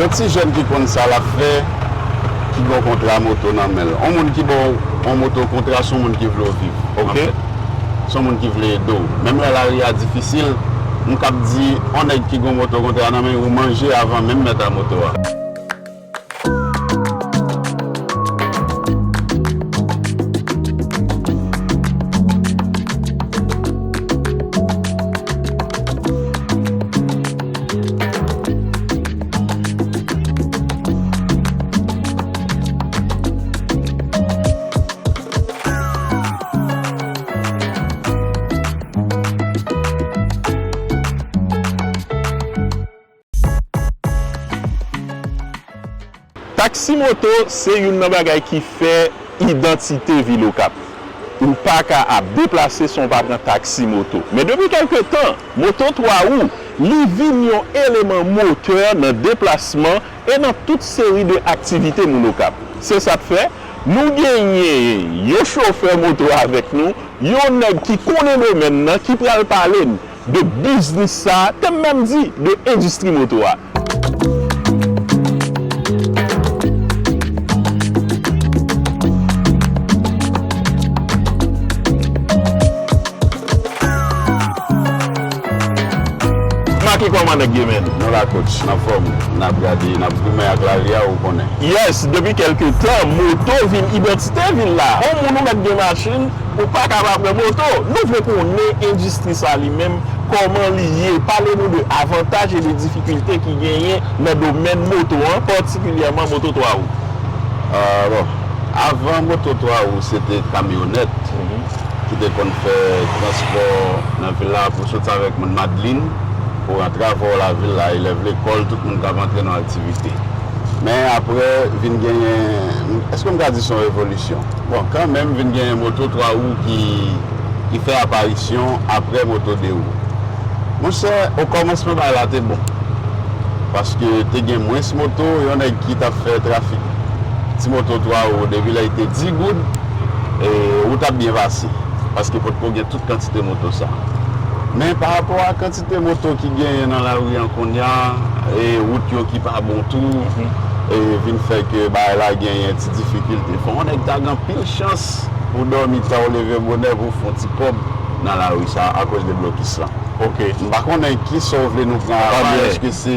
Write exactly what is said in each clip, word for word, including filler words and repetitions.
Yon ti jèn ki konn sa l ap fè, ki gen yon kontra moto nan men l. Yon moun ki ba w yon moto kontra, se yon moun ki vle w viv, Ok. anfèt. Se yon moun ki vle ede w. Menm lè lari a difisil, m kab di, yon nèg ki gen yon moto kontra nan men, ou manje avan menm mèt a moto a. Taksi moto se youn nan bagay ki fè idantite vil Okap. Ou pa ka ap deplase san w pa pran taksi moto. Men depi kèlke tan, moto twa wou, li vin yon eleman motè nan deplasman e nan tout seri de aktivite moun Okap. Se sa k fè, nou genyen yon chofè moto avèk nou, yon nèg ki konnen domèn nan, ki pral pale n de biznis sa a, te m menm di de endistri moto a. Make, kòman nèg yo, menn? Nou la, coach, n anfòm, n ap gade, n ap goumen ak lari a, ou konnen. Yes, depi kèlke tan, moto vin idantite vil la. Yon moun ou mèt gen machin, ou pa ka pa pran moto. Nou vle konnen endistri sa li menm, kòman li ye. Pale nou de avantaj e de difikilte ki genyen nan domèn moto an, patikilyèman moto twa wou. Ah, bon, avan moto twa wou, se te kamyonèt ki te konn fè transpò nan vil la pou soti avèk moun Madlin pou rantre avè w lavil la, elèv lekòl, tout moun k ap antre nan aktivite. Men apre, vin genyen, èske m ka di se yon revolisyon? Bon, kanmenm, vin genyen moto twa wou ki, ki fè aparisyon apre moto de wou. Monchè, okòmansman bagay la te bon. Paske te gen mwens moto, yon nèg ki t ap fè trafik ti moto twa wou depi lè li te dis goud, e, ou t ap byen pase. Paske potko gen tout kantite moto sa. Men pa rapò a kantite moto ki genyen nan lari an kounye a, e wout yo ki pa bon tou, e vin fè ke bagay la genyen ti difikilte. Fò yon nèg ta gen anpil chans pou w dòmi ta, w leve bonè pou w fè yon ti kòb nan lari sa akoz de blokis la. Ok. M pa konnen kisa w vle nou pran avan, èske se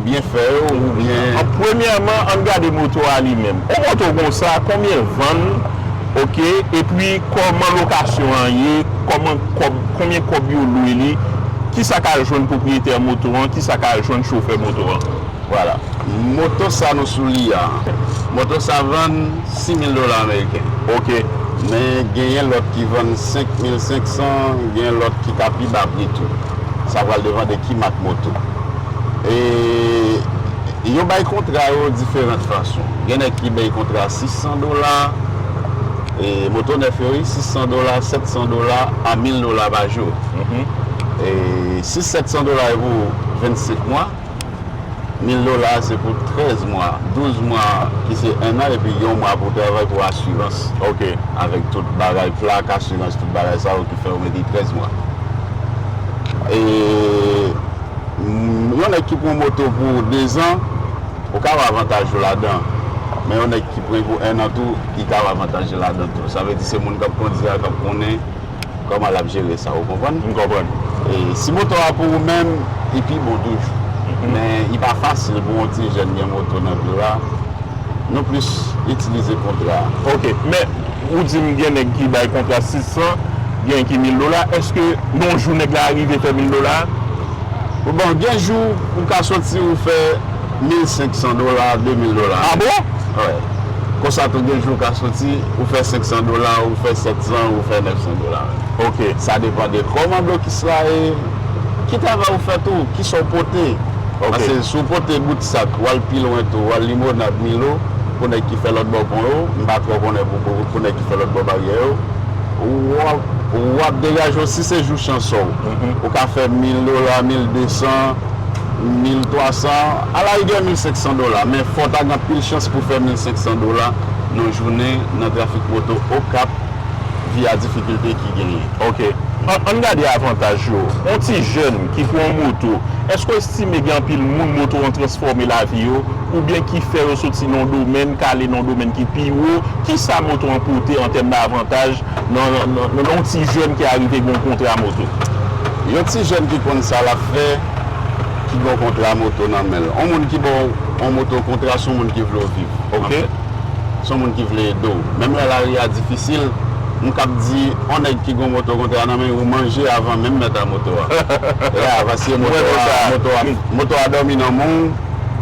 byenfè yo oubyen. An, premyèman, ann gade moto a li menm. Yon moto konsa, konbyen vann, ok, epi kòman lokasyon an ye, kòman kòb, konbyen kòb yo lwe li, kisa k al jwenn pwopriyetè moto an, kisa k al jwenn chofè moto an. Vwala. Moto sa nou sou li a, moto sa vann sis mil dola ameriken. Ok. Men genyen lòt ki vann senk mil senk san, gen lòt ki ka pi ba pri tou. Sa pral depann de ki mak moto. E yo bay kontra yo diferan fason. Gen nèg ki bay kontra sis san dola, e moto nèf yo, wi, sis san dola, sèt san dola a mil dola pa jou. Mhm. E sis, sèt san dola e pou vennsenk mwa. Mil dola se pou trèz mwa, douz mwa ki se enn an, epi yon mwa pou travay pou asirans. Ok. Avèk tout bagay, plak, asirans, tout bagay sa yo ki fè yo mete trèz mwa. E, mm, yon nèg ki pran moto pou dezan, ou ka wè avantaj ou ladan. Men yon nèg ki pran pou enn an tou, li ka wè avantaj ou ladan tou. Sa vle di se moun k ap kondi a k ap konnen kòman l ap jere sa, ou konprann? M konprann. E si moto a pou ou menm, li pi bon toujou. Mhm. Men li pa fasil pou yon ti jèn gen moto nan vil la. Nou plis itilize kontra. Ok, men ou di m gen nèg ki bay kontra sis san, gen ki mil dola. Èske yon jou nèg la rive fè mil dola? Bon, gen jou ou ka soti ou fè mil senk san dola, de mil dola. Ah bon? Wi. Konsa tou gen jou ou ka soti, ou fè senk san dola, ou fè sèt san, ou fè nèf san dola. Ok. Sa depann de kòman blokis la ye, ki travay ou fè tou, kisa w pote. Ok. Paske si w pote bout sak, w al pi lwen tou, w al Limonad, Milo, pou nèg ki fè lòt bò pon yo, m pa twò konnen pou, pou, pou nèg ki fè lòt bò baryè yo, w ap, w ap degaje w si se jou chans ou. Mhm. Ou ka fè mil dola, mil de san, mil twa san, alarigè mil senk san dola, men fò w ta gen anpil chans pou fè mil senk san dola nan jounen nan trafik moto Okap, vi a difikilte ki genyen. Ok. An, ann gade avantaj yo. Yon ti jèn ki pran yon moto, èske w estime gen anpil moun moto an transfòme lavi yo, oubyen ki fè yo soti nan yon domèn, k ale nan yon domèn ki pi wo? Kisa moto an pote an tèm de avantaj nan, nan, nan, nan yon ti jèn ki arive gen yon kontra moto? Yon ti jèn ki konn sa l ap fè, ki gen yon kontra moto nan men l. Yon moun ki ba w yon moto kontra, se yon moun ki vle w viv, Ok. anfèt. Se yon moun ki vle ede w. Menm lè lari a difisil, m kab di, yon nèg ki gen yon moto kontra nan men l, ou manje avan menm mèt a moto a. Ya, paske moto a, moto a, moto a dòmi nan men w,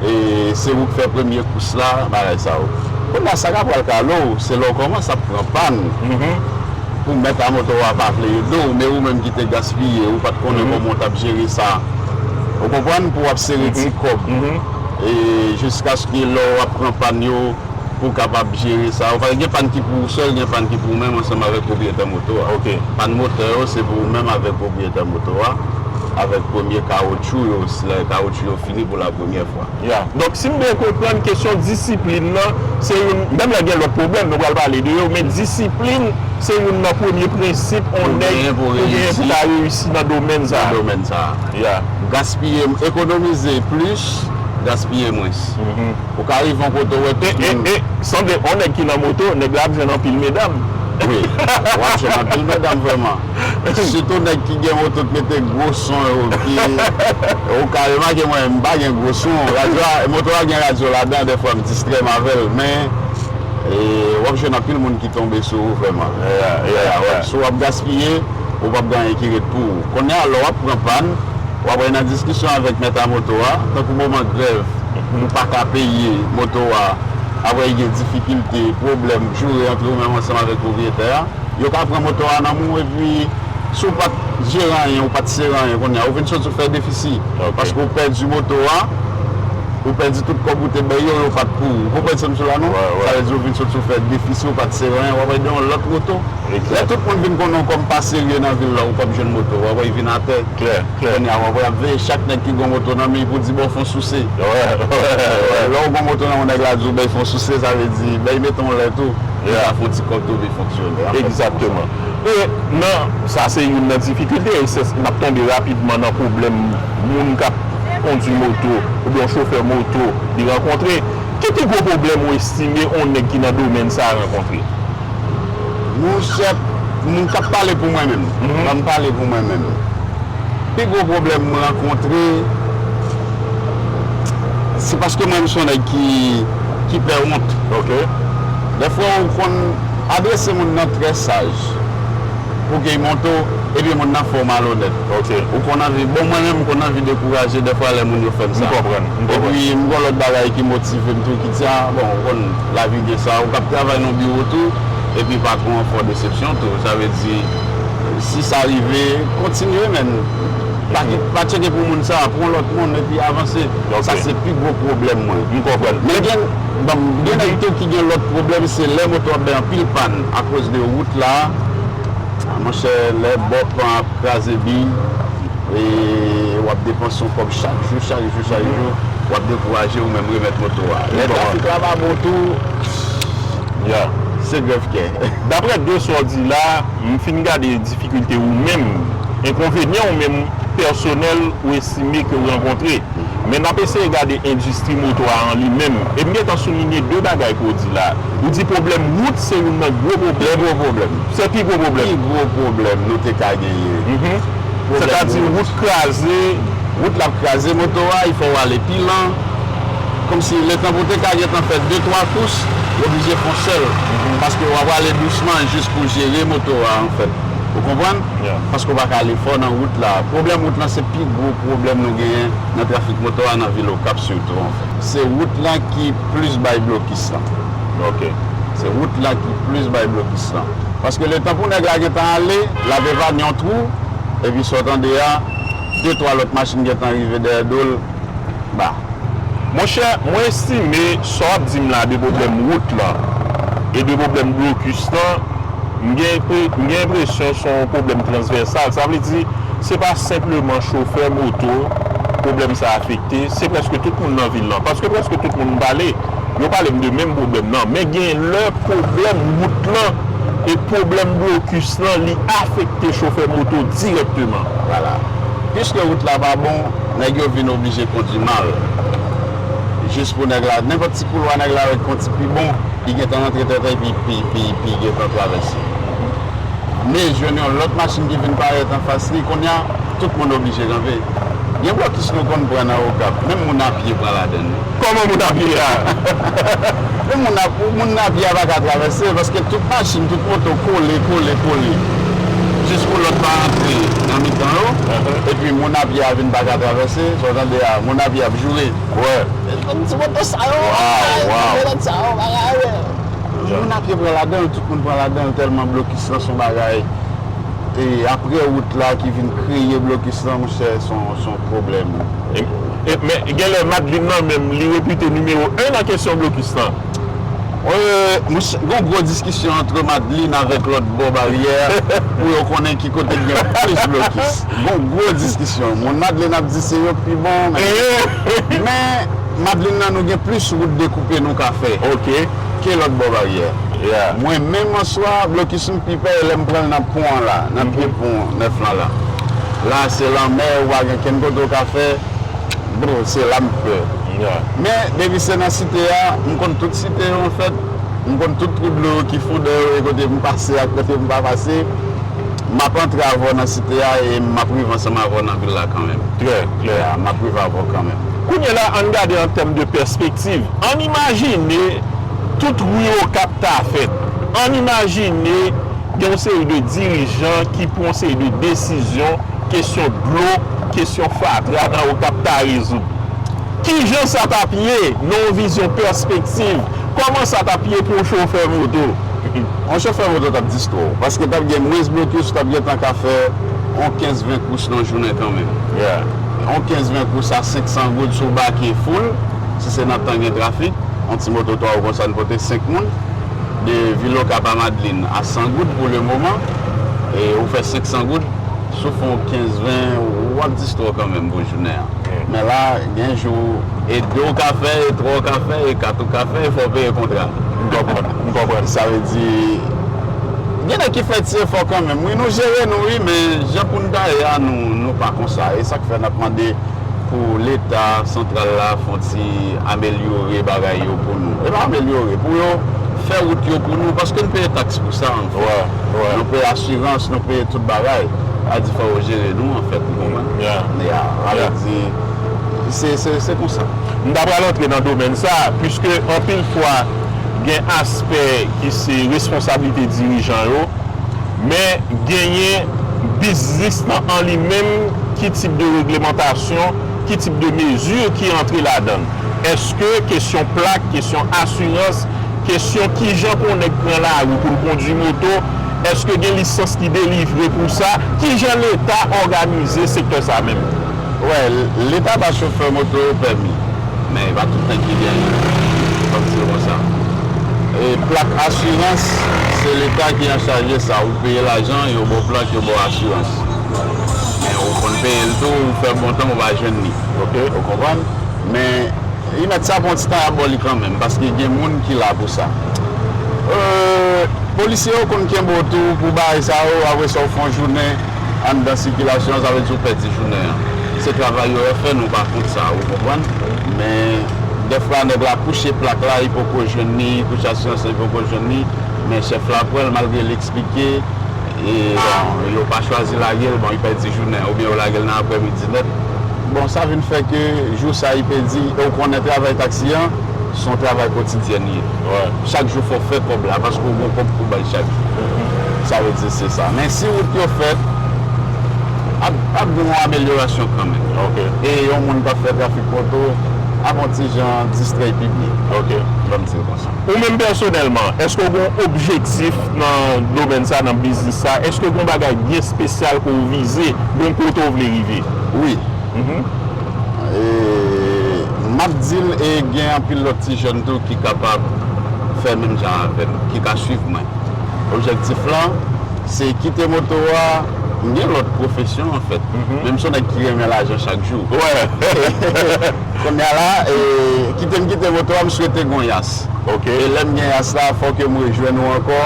e se ou k fè premye kous la, bagay sa yo. Kounye a, sa ka pral kale w, se lè w kòmanse ap pran pàn. Pou mèt a moto a pa vle ede w, men ou menm ki te gaspiye, ou pa t konnen kòman w t ap jere sa. Ou konprann? Pou w ap sere ti kòb. E jiskaske lè w ap pran pàn yo, pou w kapab jere sa. Ou pa gen pàn ki pou ou sèl, gen pàn ki pou ou menm ansanm avèk pwopriyetè moto a. Ok. Pàn motè yo, se pou ou menm avèk pwopriyetè moto a, avèk premye kawotchou yo, lè kawotchou yo fini pou la premyè fwa. Ya. Donk, si m byen konprann, kesyon disiplin nan, se youn, menm lè gen lòt pwoblèm, nou pral pale de yo, men disiplin, se youn nan premye prensip yon nèg pou genyen pou ta reyisi nan domèn sa a. Nan domèn sa a. Ya. Gaspiye, ekonomize plis, gaspiye mwens. Ou ka rive yon kote w wè tout moun. E, e, sanble yon nèg ki nan moto, nèg la ap jwenn anpil medam. Wi, w ap jwenn anpil medam vrèman. Sitou nèg ki gen moto k mete gwo son yo, ki, ou ka remake mwen, m pa gen gwo son. Radyo a, moto a gen radyo ladan, dèfwa m distrè m avè l, men, e, w ap jwenn anpil moun ki tonbe sou ou vrèman. Ya, ya, ya. Si w ap gaspiye, ou p ap gen anyen ki ret pou ou. Kounye a, lè w ap pran pàn, w ap al nan diskisyon avèk mèt a moto a, tankou moman grèv, ou pa ka peye moto a, apre gen difikilte, pwoblèm, joure ant ou menm ansanm avèk pwopriyetè a, yo ka pran moto a nan men w, epi si w pa t jere anyen, ou pa t sere anyen, kounye a, ou vin soti w fè defisi, paske ou pèdi moto a, ou pèdi tout kòb ou te bay yo, yo pa t pou ou. Ou konprann sa m di w la, non? Sa vle di ou vin soti w fè defisi, ou pa t sere anyen, w ap al gen yon lòt moto. Lè tout moun vin konnen w kòm pa serye nan vil la, ou p ap jwenn moto, w ap al vin atè. Kounye a, w ap al ap veye chak nèg ki gen yon moto nan men l pou di, "Bon, fè yon souse." Lè w gen yon moto nan men w, nèg la di w, "Bay, fè yon souse," sa vle di, bay, mete yon lè tou, li ka fè yon ti kòb tou, vin fonksyone. Egzakteman. E nan, sa se youn nan difikilte, e se, n ap tonbe rapidman nan pwoblèm moun k ap kondui moto, oubyen yon chofè moto, li rankontre. Ki pi gwo pwoblèm ou estime yon nèg ki nan domèn sa a rankontre? Monchè, m k ap pale pou mwen menm. Ban m pale pou mwen menm. Pi gwo pwoblèm m rankontre, se paske mwen, m se yon nèg ki, ki pè wont. Ok. Dèfwa, ou konn adrese moun nan trè saj. Pou ke l monte w, epi moun nan fè w malonèt. Ok. Ou konn anvi, bon, mwen menm, m konn anvi dekouraje dèfwa lè moun yo fè m sa. M konprann, m konprann. Epi, m gon lòt bagay ki motive m tou, ki di, a, bon, ou konn, lavi gen sa, ou k ap travay nan biwo tou, epi patwon an fè w desepsyon tou. Sa vle di, si sa rive, kontinye, men pa, pa tcheke pou moun sa, pran lòt moun, epi avanse. Ok. Sa se pi gwo pwoblèm mwen. M konprann. Men gen, bon, gen nèg tou ki gen lòt pwoblèm, se lè moto ap bay anpil pàn akoz de wout la. Monchè, lè bò pan ap kraze bi, e w ap depanse yon kòb chak jou, chak jou, chak jou, w ap dekouraje ou menm remèt moto a. Lè trafik la pa bon tou, se grèv kè. Daprè de sa w di la, m fin gade difikilte ou menm, enkonvenyan ou menm pèsonèl ou estime ke w rankontre. Men n ap eseye gade endistri moto a an li menm. E m gentan soulinye de bagay ke w di la. Ou di pwoblèm wout se youn nan gwo pwoblèm. Pi gwo pwoblèm. Se pi gwo pwoblèm. Pi gwo pwoblèm nou te ka genyen. Sètadi wout kraze. Wout la ap kraze moto a, li fè w ale pi lan. Kòmsi letan pou w te ka gentan fè de twa kous, w oblije fè yon sèl. Paske w ap ale dousman jis pou jere moto a, anfèt. Ou konprann? Paske w pa ka ale fò nan wout la. Pwoblèm wout lan se pi gwo pwoblèm nou genyen nan trafik moto a nan vil Okap sitou, anfèt. Se wout lan ki plis bay blokis lan. Ok. Se wout lan ki plis bay blokis lan. Paske letan pou nèg la gentan ale, l ap evane yon twou, epi sa w tande a, de twa lòt machin gentan rive dèyè do l, ba. Monchè, mwen estime sa w ap di m la de pwoblèm wout lan e de pwoblèm blokis lan, m gen enpre-, m gen enpresyon se yon pwoblèm transvèsal. Sa vle di, se pa senpleman chofè moto pwoblèm sa afekte, se prèske tout moun nan vil lan. Paske prèske tout moun m pale, yo pale m de menm pwoblèm nan. Men gen lè pwoblèm wout lan E pwoblèm blokis lan, li afekte chofè moto dirèkteman. Vwala. Piske wout la pa bon, nèg yo vin oblije kondui mal. Jis pou nèg la, nenpòt ti koulwa nèg la wè ki yon ti pi bon, li gentan rantre tèt epi pi, pi, pi gentan travèse. Men jwenn yon lòt machin ki vin parèt anfas li, kounye a, tout moun oblije kanpe. Gen blokis nou konn pran nan Okap, menm moun a pye pran ladan l. Kòman moun a pye a? Menm moun a, moun a pye a pa ka travèse, paske tout machin, tout moto kole, kole, kole. Jis pou lòt pa rantre nan mitan yo, epi moun a pye a vin pa ka travèse, sa w tande a, moun a pye ap joure. Wè. Ti moto sa yo, bagay, ti moto sa yo, bagay. Moun a pye pran ladan l, tout moun pran ladan l, tèlman blokis lan se yon bagay. E apre wout la ki vin kreye blokis lan, monchè, se yon, se yon pwoblèm. E, e, men, genlè Madlin nan menm, li repite nimewo en nan kesyon blokis lan. Wi, monchè, gen yon gwo diskisyon ant Madlin avèk lòt bò baryè pou yo konnen ki kote ki gen plis blokis. Gen yon gwo diskisyon. Moun Madlin ap di se yo k pi bon, men, men Madlin nan nou gen plis wout dekoupe nou ka fè ke lòt bò baryè. Mwen menm an swa, blokis m pi pè lè m pran l nan pon an la, nan pye pon nèf lan la. La se lanmè, ou pa gen kenn kote w ka fè. Bon, se la m pè. Men, depi se nan site a, m konn tout site yo, anfèt. M konn tout twou dlo yo ki fon dèyè yo, e kote m pase ak kote m pa pase. M ap antre avè w nan site a e m ap rive ansanm avè w nan vil la kanmenm. Trè klè. Ya, m ap rive avè w kanmenm. Kounye a la, ann gade an tèm de pèspektiv. Ann imajine tout ri Okap ta fèt. Ann imajine gen yon seri de dirijan ki pran yon seri de desizyon, kesyon dlo, kesyon fatra nan Okap ta rezoud. Kijan sa t ap ye nan yon vizyon pèspektiv? Kòman sa t ap ye pou yon chofè moto? Yon chofè moto t ap distwè w, paske t ap gen mwens blokis, ou t ap gentan ka fè yon kenz ven kous nan jounen kanmenm. Yon kenz ven kous a senk san goud si w bake full, si se nan tan gen trafik, yon ti moto twa ou konsa n pote senk moun, de Vil Okap a Madlin a san goud pou le moman, e ou fè senk san goud, si w fè yon kenz ven, w ap distwè w kanmenm pou jounen an. Men la, gen jou, e de w ka fè, e twa w ka fè, e kat ou ka fè, e fò w peye kontra. M konprann, m konprann. Sa vle di, gen nèg ki fè ti efò kanmenm. Wi, nou jere nou, wi, men jan pou n ta ye a, nou, nou pa konsa. E sa k fè n ap mande pou Leta santral la fè yon ti amelyore bagay yo pou nou. E pa amelyore, pou yo fè wout yo pou nou, paske n peye taks pou sa, anfèt. Nou peye asirans, nou peye tout bagay. Sa di fò yo jere nou, anfèt, ou konprann? Ya, sa vle di, se, se, se konsa. M ta pral antre nan domèn sa, piske anpil fwa, gen aspè ki se responsablite dirijan yo, men genyen biznis lan an li menm, ki tip de reglemantasyon, ki tip de mezi ki antre ladan l. Èske kesyon plak, kesyon asirans, kesyon kijan pou yon nèg pran lari pou l kondui moto, èske gen lisans ki delivre pou sa, kijan Leta òganize sektè sa menm? Wè, Leta ba chofè moto yo pèmi. Men e pa tout nèg ki genyen, fò m di l konsa. E plak asirans, se Leta ki an chaj de sa. Ou peye lajan, yo ba w plak, yo ba w asirans. Men ou konn peye l tou, ou fè bon tan, ou pa jwenn li. Ou konprann? Men li mèt sa pran ti tan, y ap ba w li kanmenm, paske gen moun ki la pou sa. Euh, polisye yo konn kenbe w tou pou bagay sa yo, apre sa w fè yon jounen anndan sikilasyon an, sa vle di w pèdi jounen an. Se travay yo fè, nou pa kont sa, ou konprann? Men, dèfwa, nèg la kouche plak la, li poko jwenn li, li kouche asirans la, li poko jwenn li, men chèf la pran l, malgre l eksplike, e, bon, yo pa chwazi lage l, bon, li pèdi jounen, oubyen yo lage l nan aprèmidi nèt. Bon, sa vin fè ke jou sa, li pèdi, e w konnen travay taksi an, se yon travay kotidyèn li ye. Chak jou fò w fè kòb la, paske w gen yon kòb pou w bay chak jou. Sa vle di se sa. Men si wout yo fèt, ap, ap gen yon amelyorasyon kanmenm. E yon moun k ap fè trafik moto ap yon ti jan distrè piblik. Ban m di l konsa. Ou menm pèsonèlman, èske w gen yon objektif nan domèn sa, nan biznis sa? Èske w gen yon bagay byen espesyal ke w vize, gen yon kote w vle rive? Wi. E, m ap di l, e gen anpil lòt ti jèn tou ki kapab fè menm jan avè m, ki ka swiv mwen. Objektif lan, se kite moto a, m gen lòt pwofesyon, anfèt. Men m se yon nèg ki renmen lajan chak jou. Kounye a la, e, kite m kite moto a, m swete gen yon Yas. E lè m gen Yas la, fò ke m rejwenn ou ankò.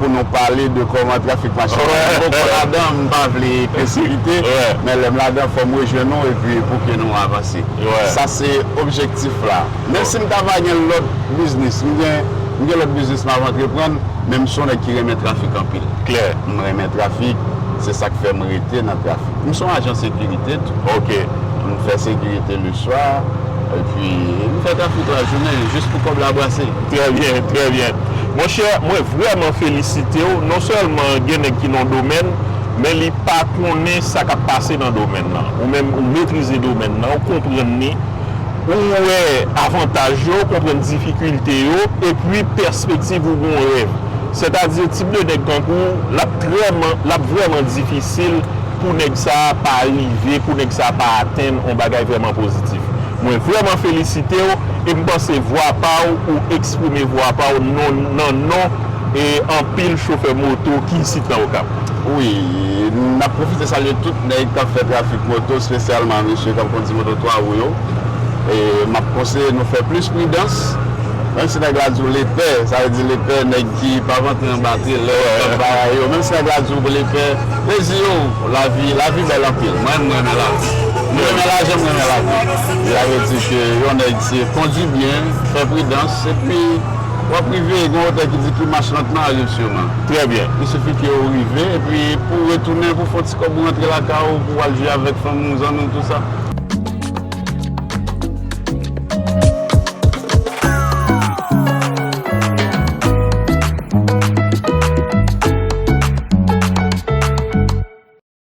pou nou pale de kòman trafik mache. Mwen poko ladan, m pa vle presipite, men lè m ladan, fò m rejwenn nou epi pou ke nou avanse. Sa se objektif la. Menm si m ta va gen lòt biznis, m gen, m gen lòt biznis m ap antreprann, men m se yon nèg ki renmen trafik anpil. Klè. M renmen trafik, se sa k fè m rete nan trafik. M se yon ajan sekirite tou. Ok. M fè sekirite leswa, epi m fè trafik lajounen jis pou kòb la brase. Trè byen, trè byen. Monchè, mwen vrèman felisite w. Non sèlman gen nèg ki nan domèn, men li pa konnen sa k ap pase nan domèn nan. Ou menm, ou metrize domèn nan, ou konprann li, ou wè avantaj yo, ou konprann difikilte yo, epi pèspektiv ou gen yon rèv. Sètadi, tip de nèg tankou w, l ap trè, l ap vrèman difisil pou nèg sa a pa rive, pou nèg sa a pa atenn yon bagay vrèman pozitif. Mwen vrèman felisite w, e m panse vwa pa w, ou eksprime vwa pa w non, nan non e anpil chofè moto ki isit nan Okap. Wi, n ap pwofite salye tout nèg k ap fè trafik moto, espesyalman mesye k ap kondi moto twa wou yo. E m ap konseye nou fè plis pridans. Menm si nèg la di w lepè, sa vle di lepè, nèg ki p ap antre anba trelè, k ap bagay yo. Menm si nèg la di w lepè, plezi yo, lavi, lavi bèl anpil. Mwen, m renmen lavi. M renmen lajan, m renmen lavi. Sa vle di ke yon nèg se kondui byen, fè pridans, epi w ap rive, gen yon otè ki di ki mach lantman arive siman. Trè byen. Il suffit ke w rive, epi pou w retounen, pou w fè yon ti kòb ou rantre lakay ou, pou w al jwe avèk fanmi w, zanmi w, tout sa.